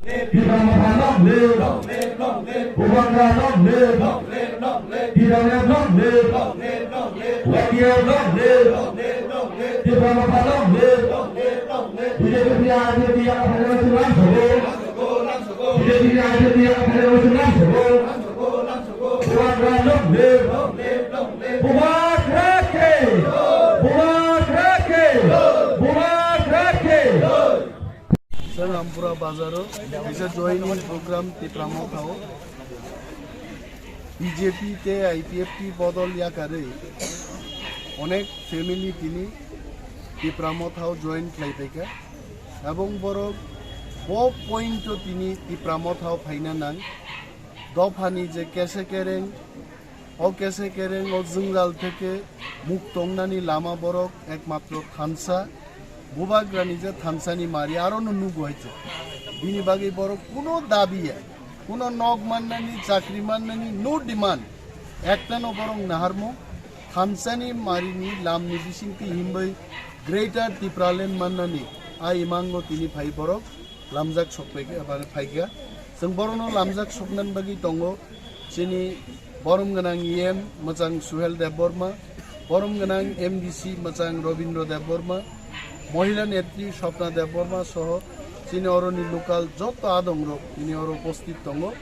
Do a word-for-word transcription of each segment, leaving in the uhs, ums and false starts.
Tipra Motha long live! Bubagra long live! T W F long live! Y T F long live! Tipra Motha long live! B J P ni I P F T ni yakarwi lamsogo. B J P ni I P F T ni yakarwi lamsogo. Bubagra long live! Bubagra ke! Bubagra ke! Bubagra ke! Chwng Ampura bazaro kaisa joining program Tipra Mothao B J P tei I P F T bodol yakarwi onek family tini Tipra Mothao join khlai phaikha, ebong borok bo point o tini Tipra Mothao phaina nang. Dophani je kese kereng, o kese kereng o jwngjal theke mukto wngnani lama borok ekmatro thansa, Bubagrani je thansani mari arono nugo hai se. Bini bagwi borok kuno dabi ya, kuno nok mannani, chakri mannani, no demand. Ektano borok naharmo, thansani marini lamni bisingtwi himbai Greater Tipraland mannani a imango tini phai borok lamjak sokpaikha, mane phaikha. Chwng borokno lamjak soknani bagwi tongo chini borom gwnang E M mwchang Suhel Debbarma, borom gwnang M D C mwchang Robindra Debbarma, mohila netri Swapna Debbarma soho chini oroni local joto adongrok tini oro upasthit tongo,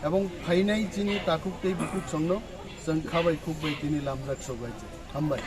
ebong phainai chini takhuk tei bukhuk songno chwng khabai khukbai tini lamjak sokbai. Hambai.